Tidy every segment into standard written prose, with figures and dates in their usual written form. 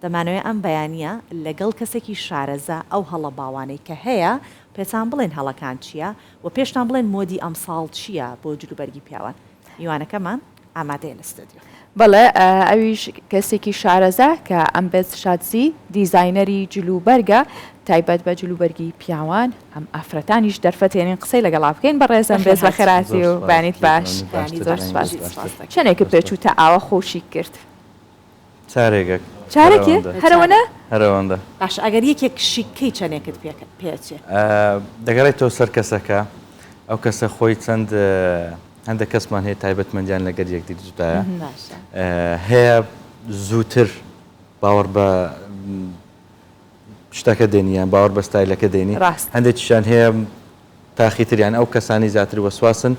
دەمانەوێت ئەم بەیانییە لەگەڵ کەسێکی شارەزا ئەو هەڵە باوانەی کە هەیە پێتان بڵێین هەڵەکان چییە و پێشتان بڵێن مۆدی ئەمساڵ چییە بۆ جلوبەرگی پیاوان. میوانەکەمان ئامادەیە لە ستۆدیۆ. بەڵێ ئەویش کەسێکی شارەزا کە ئەمبێز شادزی دیزاینەری جلوبەرگە تایبەت بە جلوبەرگی پیاوان هەم ئافرەتانیش دەرفەت هێنین قسەی لەگەڵا بکەین بەڕێز ئەمبێز بەخێرهاتی و بەیانیت باش زۆر سوپاس چەنێکت پێچوو تا ئاوا خۆشی کرد؟ چارێکەک. چارەکێ؟ هەرەوەنە؟ هەرەوەندە. باشە ئەگەر یەکێک شیک کەی چەنێکت پێ ئەچێ؟ دەگەڕێتەوە سەر کەسەکە ئەو کەسە خۆی چەند هەندێک کەسمان هەیە تایبەتمەندیان لەگەر یەکدی جودایە هەیە زووتر باوەڕ بە شتەکە دێنی یان باوەڕ بە ستایلەکە دێنی هەندێکیشیان هەیە تاخیتر یان ئەو کەسانەی زیاتر وەسواسن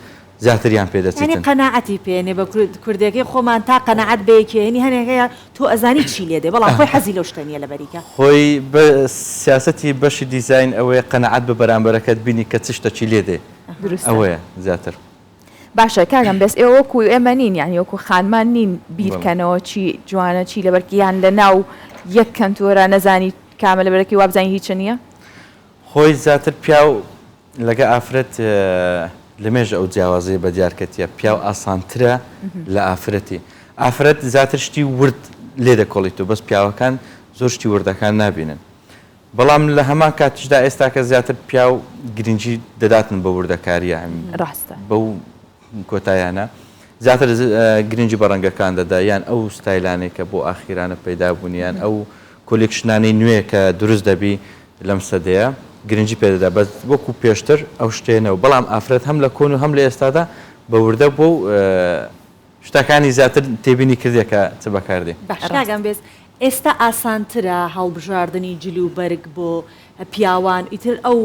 زیاتریان پێ یانی دەچیتن. قەناعەتی پێ نێ بە کوردێکەی خۆمان تا قەناعەت بە یەکێ هێنی هەنێک هەیە تۆ ئەزانی چی لێ دێ بەڵام خۆی حەزی لەو شتە نیە لەبەری کە. خۆی بە سیاسەتی بەشی دیزاین ئەوەیە قەناعەت بە بەرامبەرەکەت بینی کە چ شتەکی لێ دێ دروستە. ئەوەیە زیاتر. باشە کاک ئەمبێز ئێوە وەکو ئێمە نین یانی وەکو خانمان نین بیر بەڵێ. کەنەوە چی جوانە چی لەبەرکی یان لە ناو یەک کەنتۆرا نەزانی کامە لەبەرەکەی وابزانی هیچ نیە؟ خۆی زیاتر پیاو لەگە ئافرەت لەمێژە ئەو جیاوازیە بەدیار کەتیە پیاو ئاسانترە لە ئافرەتی ئافرەت زیاتر شتی ورد لێ دەکۆڵیتەوە بەس پیاوەکان زۆر شتی وردەکان نابینن بەڵام لە هەمان کاتیشدا ئێستاکە زیاتر پیاو گرنگی دەداتن بە وردەکاریە ڕاستە بەو کۆتایانە زیاتر گرنگی بە ڕەنگەکان دەدا یان ئەو ستایلانەی کە بۆ ئاخیرانە پەیدا بوون یان ئەو collection انەی نوێ کە دروست دەبی لەم سەدەیە گرنگی پێ دەدا بەس وەکو پێشتر ئەو شتەیە نەبوو بەڵام ئافرەت هەم لە کۆن و هەم لە ئێستادا بە وردە بووە و شتەکانی زیاتر تێبینی کردیە کە چ بەکار دێ. باشە کاک ئەمبێز ئێستا ئاسانترە هەڵبژاردنی جل و بەرگ بۆ پیاوان ئیتر ئەو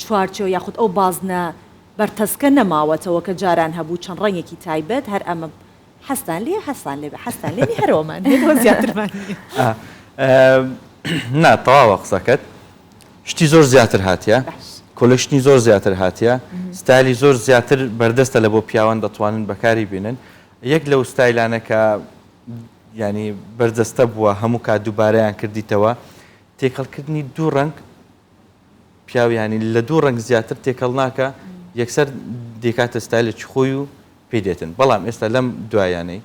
چوارچێوە یاخود ئەو بازنە بەرتەسکە نەماوەتەوە کە جاران هەبوو چەند ڕەنگێکی تایبەت هەر ئەمە حەزتان لێیە حەزتان لێ بێ حەزتان لێ نیە هەر ئەوەمان هەیە لەوە زیاترمان نیە. نا تەواوە قسەکەت شتی زۆر زیاتر هاتیە collection ی زۆر زیاتر هاتیە ستایلی زۆر زیاتر بەردەستە لە بۆ پیاوان دەتوانن بەکاری بینن یەک لەو ستایلانە کە ینی بەرجەستە بووە هەموو کات دووبارەیان کردیتەوە تێکەڵکردنی دوو ڕەنگ پیاو یانی لە دوو ڕەنگ زیاتر تێکەڵ ناکا یەکسەر دەیکاتە ستایلێکی خۆی و پێی دێتن بەڵام ئێستا لەم دوایانەی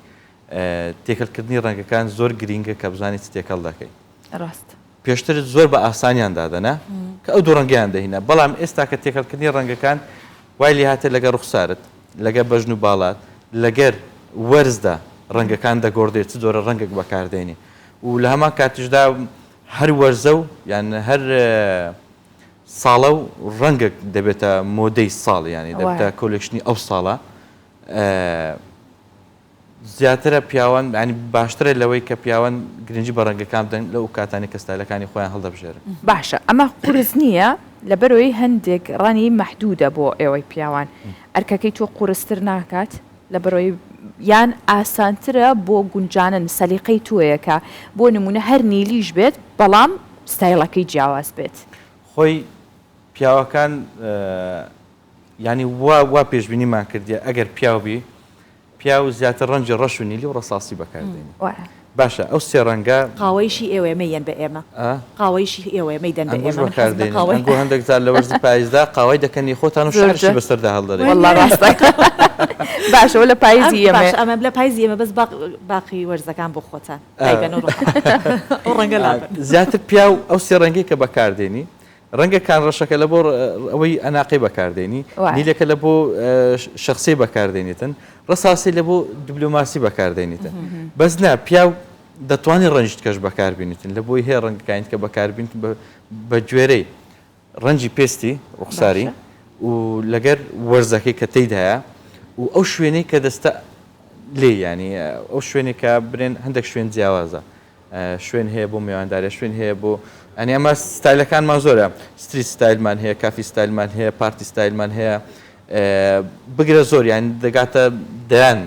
تێکەڵکردنی ڕەنگەکان زۆر گرینگە کە بزانیت چ تێکەڵ دەکەی. ڕاست. پێشتر زۆر بە ئاسانیان دادەنا کە ئەو دوو ڕەنگەیان دەهینا بەڵام ئێستا کە تێکەڵکردنی ڕەنگەکان وای لێهاتە لەگەر ڕوخسارت لەگەر بەژن و باڵات لەگەر وەرزدا ڕەنگەکان دەگۆڕدرێت چ جۆرە ڕەنگێک بەکاردێنی و لە هەمان کاتیشدا هەر وەرزە و یان هەر ساڵە و ڕەنگێک دەبێتە مۆدەی ساڵ یانی دەبێتە collection ی ئەو ساڵە زیاترە پیاوان ینی باشترە لەوەی کە پیاوان گرنگی بە ڕەنگەکان بدەن لەو کاتانی کە ستایلەکانی خۆیان هەڵدەبژێرن. باشە ئەمە قورس نییە لەبەرئەوەی هەندێک ڕەنی مەحدودە بۆ ئێوەی پیاوان ئەرکەکەی تۆ قورستر ناکات؟ لەبەرئەوەی یان ئاسانترە بۆ گونجانن سەلیقەی تۆیە کە بۆ نمونە هەر نیلیش بێت بەڵام ستایڵەکەی جیاواز بێت. خۆی پیاوەکان یانی وا وا پێشبینیمان کردیە ئەگەر پیاو بی پیاو زیاتر ڕەنگی ڕەش و نیلی و ڕەساسی بەکار دێنی باشە ئەو سێ ڕەنگە. قاوەیشی ئێوەیە مەیەن بە ئێمە. قاوەیشی ئێوەیە مەیدەن بە ئێمە من حەزم لە قاوەیە. ئەنگۆ هەندێک جار لە وەرزی پایزدا قاوەی دەکەنی خۆتان و شعرشی بەسەردا هەڵدەرێ. وەڵا ڕاستە باشە ئەوە لە پایزی ئێمەیە. باشە ئەمە لە پایزی ئێمە بەس باقی وەرزەکان بۆ خۆتان دایبەن و ئەو ڕەنگە لابەن. زیاتر پیاو ئەو سێ ڕەنگەی کە بەکاردێنی ڕەنگە کان ڕەشەکە لە بۆ ئەوەی ئەناقەی بەکاردێنی، نیلەکە لە بۆ شەخسی بەکاردێنیتن، ڕەساسی لە بۆ دیبلۆماسی بەکاردێنیتن. بەس نا پیاو دەتوانی ڕەنگی تکەش بەکاربینیتن لە بۆی هەیە ڕەنگەکانی تکە بەکاربینیتن بە گوێرەی ڕەنگی پێستی ڕوخساری و لەگەر وەرزەکەی کە تێیدایە و ئەو شوێنەی کە دەستە لێی یانی ئەو شوێنێک کە برێن هەندێک شوێن جیاوازە شوێن هەیە بۆ مێواندارێ شوێن هەیە بۆ ئەنی ئەمە ستایلەکانمان زۆرە street style مان هەیە کافی style مان هەیە party style مان هەیە بگرە زۆر یان دەگاتە دەیان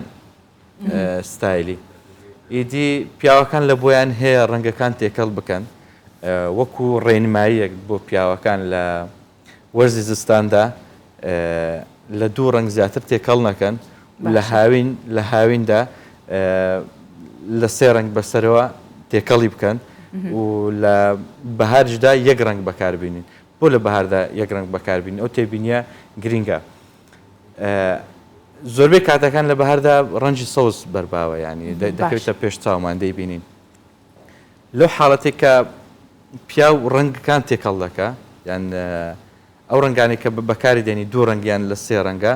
ستایلی ئیدی پیاوەکان لە بۆیان هەیە ڕەنگەکان تێکەڵ بکەن وەکو ڕێنماییەک بۆ پیاوەکان لە وەرزی زستاندا لە دوو ڕەنگ زیاتر تێکەڵ نەکەن و لە هاوین لە هاویندا لە سێ ڕەنگ بەسەرەوە تێکەڵی بکەن. و لە بەهاریشدا یەک ڕەنگ بەکاربینین. بۆ لە بەهاردا یەک ڕەنگ بەکاربینین؟ ئەو تێبینیە گرینگە. زۆربەی کاتەکان لە بەهاردا ڕەنگی سەوز بەرباوە یانی دەکەوێتە پێش چاومان دەیبینین. لەو حاڵەتێک کە پیاو ڕەنگەکان تێکەڵ دەکا یان ئەو ڕەنگانەی کە بەکاری دێنی دوو ڕەنگ یان لە سێ ڕەنگە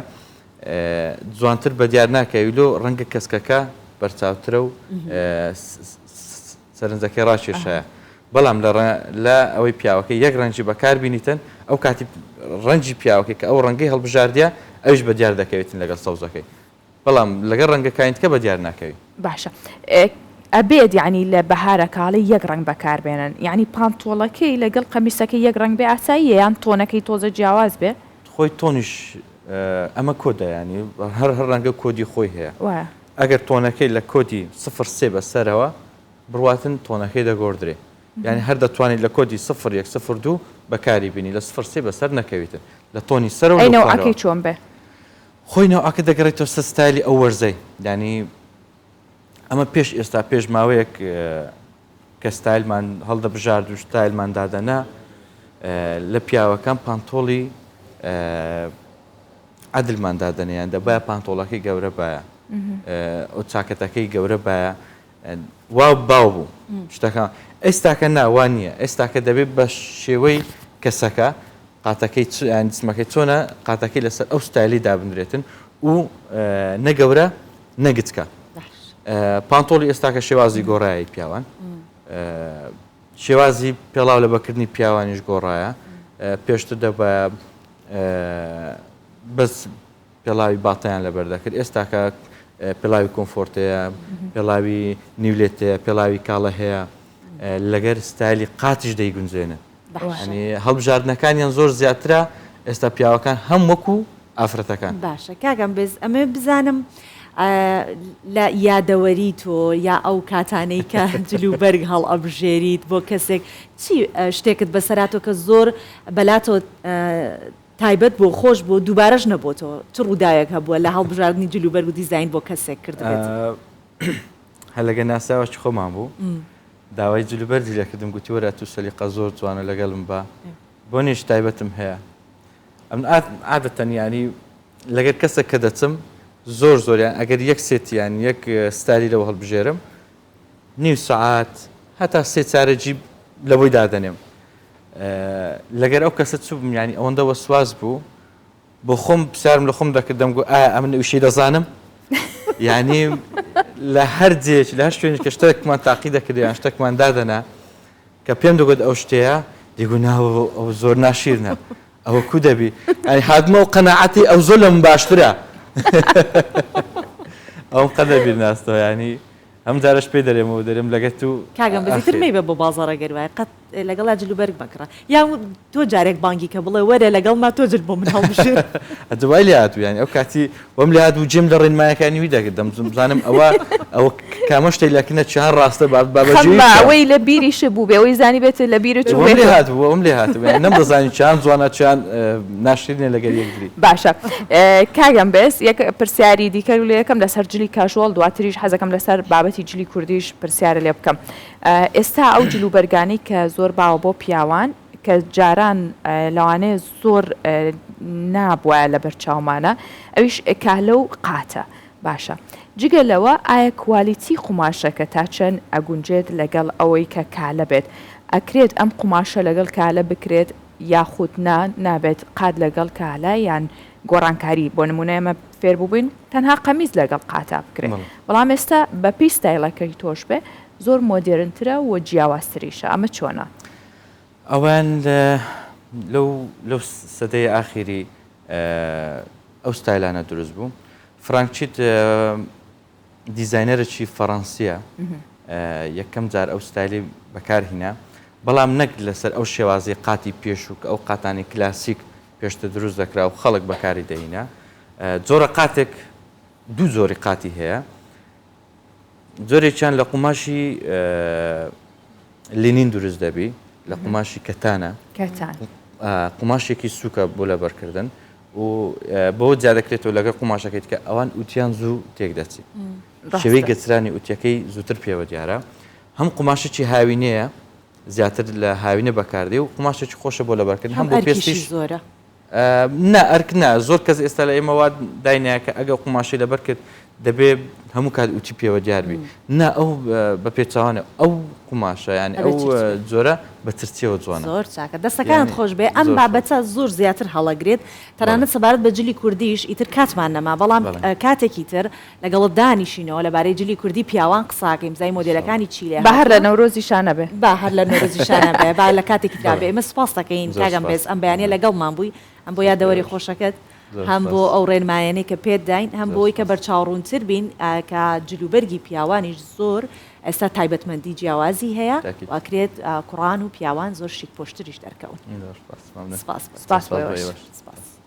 جوانتر بەدیار ناکەوی لۆ ڕەنگە کەسکەکە بەرچاوترە و سەرنجەکەی ڕاکێشایە بەڵام لە ئەوەی پیاوەکە یەک ڕەنگی بەکار بینیتن ئەو کاتی ڕەنگی پیاوەکەی کە ئەو ڕەنگەی هەڵبژاردیە ئەویش بەدیار دەکەوێتن لەگەڵ سەوزەکەی بەڵام لەگەڵ ڕەنگەکانی تکە بەدیار ناکەوی. باشە ئەبێت یانی لە بەهارە کاڵی یەک ڕەنگ بەکار بێنن یانی پانتۆڵەکەی لەگەڵ قەمیسەکەی یەک ڕەنگ بێ ئاساییە یان تۆنەکەی تۆزە جیاواز بێ؟ خۆی تۆنیش ئەمە کۆدە یانی هەر هەر ڕەنگە کۆدی خۆی هەیە ئەگەر تۆنەکەی لە کۆدی سفر سێ بەسەرەوە بڕواتن تۆنەکەی دەگۆڕدرێ یانی هەر دەتوانیت لە کۆدی سفر یەک سفر دوو بەکاری بینی لە سفر سێ بەسەر نەکەویتن لە تۆنی سەرەوە ئەی نەوعەکەی چۆن بێ؟ خۆی نەوعەکە دەگەڕێتەوە سەر ستایلی ئەو وەرزەی یانی ئەمە پێش ئێستا پێش ماوەیەک کە ستایلمان هەڵدەبژارد و ستایلمان دادەنا لە پیاوەکان پانتۆڵی عدلمان دادەنیان دەبایە پانتۆڵەکەی گەورە باە ئەو چاکەتەکەی گەورە باە وا باو بوو شتەکان ئێستاکە نا وا نییە ئێستاکە دەبێت بە شێوەی کەسەکە قاتەکەی یان جسمەکەی چۆنە قاتەکەی لەسەر ئەو ستایلی دابنرێتن و نە گەورە نە گچکە پانتۆڵی ئێستاکە شێوازی گۆڕایی پیاوان شێوازی پێڵاو لە بەکردنی پیاوانیش گۆڕایە پێشتر دەبایە بەس پێڵاوی باتەیان لەبەر دەکرد ئێستاکە پێڵاوی کۆمفۆرت هەیە پێڵاوی نیولێت هەیە پێڵاوی کاڵە هەیە لەگەر ستایلی قاتیش دەیگونجێنن هەڵبژاردنەکانیان زۆر زیاترە ئێستا پیاوەکان هەم وەکو ئافرەتەکان. باشە کاک ئەمبێز ئەمەوێ بزانم لە یادەوەری تۆ یا ئەو کاتانەی کە جلوبەرگ هەڵئەبژێریت بۆ کەسێک چی شتێکت بەسەراتۆ کە زۆر بەلاتەوە تایبەت بووە خۆش بووە دووبارەش نەبۆتەوە چ ڕووداوێک هەبووە لە هەڵبژاردنی جلوبەرگ و دیزاین بۆ کەسێک کردبێت؟ هەر لەگەر ناسیاوەکی خۆمان بوو داوای جلوبەرگی لێ کردم گوتی وەرە تو سەلیقە زۆر جوانە لەگەڵم بە بۆنیش تایبەتم هەیە ئەمن عادەتەن یانی لەگەر کەسێک کە دەچم زۆر زۆریان ئەگەر یەک سێتیان یەک ستایلی لەوە هەڵبژێرم نیو سەعات هەتا سێ چارەگی لەبۆی دادەنێم لەگەر ئەو کەسە چووبم یانی ئەوەندە وەسواس بوو بۆ خۆم پرسیارم لە خۆم دەکرد دەمگوت ئایا ئەمن ئەوشی دەزانم یعنی لە هەر جێک لە هەر شوێنێک کە شتێکمان تاقی دەکرد یان شتێکمان دادەنا کە پێم دەگوت ئەو شتەیە دیگو ناوە ئەو زۆر ناشیرنە ئەوە کو دەبی ئەی هاتمە و قەناعەتی ئەو زۆر لە من باشترە ئەوم قەت لەبیر ناستەوە ینی ئەم جارەش پێی دەرێمەوە دەرێم لەگەر تو کاک ئەم بەزیتر مەیبە بۆ بازاڕ گەر وایە قەت لەگەڵا جل و بەرگ مەکڕە یان تۆ جارێک بانگی کە بڵێ وەرە لەگەڵما تۆ جل بۆ من هەڵبژێر. ئەجە وای لێ هاتوو یانی ئەو کاتی وەم لێ هاتبوو جێم لە ڕێنمایەکانی وی دەکرد دەمزم بزانم ئەوە ئەوە کامە شتەی لە کنە چیان ڕاستە با با بەجێی خەمە بکەم. ئەوەی لە بیریشت بووبێ ئەوەی زانیبێت لە بیرت وەم لێ چووبێت. هاتبوو وەم لێ هاتبوو یانی نەمدەزانی چیان جوانە چیان ناشرینە لەگەر یەکتری. باشە کاک ئەمبێز یەک پرسیاری دیکە لێ ئەکەم لەسەر جلی casual دواتریش حەزەکەم لەسەر بابەتی جلی کوردیش پرسیارە لێ بکەم ئێستا ئەو جل و بەرگانەی کە زۆر باوە بۆ پیاوان کە جاران لەوانەیە زۆر نابوایە لەبەر چاومانە ئەویش کالە و قاتە باشە جگە لەوە ئایا کوالیتی قوماشەکە تا چەند ئەگونجێت لەگەڵ ئەوەی کە کالە بێت ئەکرێت ئەم قوماشە لەگەڵ کالە بکرێت یاخود نا نابێت قات لەگەڵ کالە یان گۆڕانکاری بۆ نمونە ئێمە فێر بووبووین تەنها قەمیس لەگەڵ قاتا بکرێت بەڵام ئێستا بەپێی ستایلەکەی تۆش بێ زۆر مۆدێرنترە و جیاوازتریشە ئەمە چۆنە؟ ئەوان لەو لەو سەدەی ئاخیری ئەو ستایلانە دروست بوو فرانک چیت دیزاینەرێکی فەڕەنسییە، یەکەم جار ئەو ستایلەی بەکار هینا، بەڵام نەک لەسەر ئەو شێوازەی قاتی پێشوو کە ئەو قاتانەی کلاسیک پێشتر دروست دەکرا و خەڵک بەکاری دەهینا. جۆرە قاتێک دوو جۆری قاتی هەیە، جۆرێکیان لە قوماشی لینین دروست دەبی، لە قوماشی کەتانە، قوماشێکی سووکە بۆ لەبەرکردن و بەوە جیا دەکرێتەوە لەگەڵ قوماشەکەی دیکە ئەوان ئوتیان زوو تێک دەچی شێوەی گەچرانی ئوتیەکەی زووتر پێوە دیارە هەم قوماشێکی هاوینەیە. زیاتر لە هاوینە بەکاردێ و قوماشێکی خۆشە بۆ لەبەرکردن هەم بۆ پێستیش زۆرە. نا ئەرک نا زۆر کەس ئێستا لە ئێمە وا داینایە کە ئەگەر قوماشەی لەبەر کرد دەبێ هەموو کات ئوتی پێوە دیار بی نا ئەو بە پێچەوانە ئەو قوماشە یانی ئەو جۆرە بە چرچیەوە جوانە. زۆر چاکە دەستەکانت خۆش بێ ئەم بابەتە زۆر زیاتر هەڵەگرێت تەنانەت سەبارەت بە جلی کوردیش ئیتر کاتمان نەما بەڵام کاتێکی تر لەگەڵت دانیشینەوە لەبارەی جلی کوردی پیاوان قساکەین بزانین مۆدێلەکانی چی لێ با هەر لە نەورۆزیشا نەبێ. با هەر لە نەورۆزیشا نەبێ با لە کاتێکی ترا بێ ئێمە سوپاست دەکەین کاک ئەمبێز ئەم بەیانیە لەگەڵمان بووی هەم بۆ یادەوەری خۆشەکەت هەم بۆ ئەو ڕێنمایانەی کە پێت داین هەم بۆی کە بەرچاوڕوونتر بین کە جلوبەرگی پیاوانیش زۆر ئێستا تایبەتمەندی جیاوازی هەیە و ئەکرێت کوڕان و پیاوان زۆر شیک پۆشتریش دەرکەون. سپاس بۆ ئێوەش. سپاس.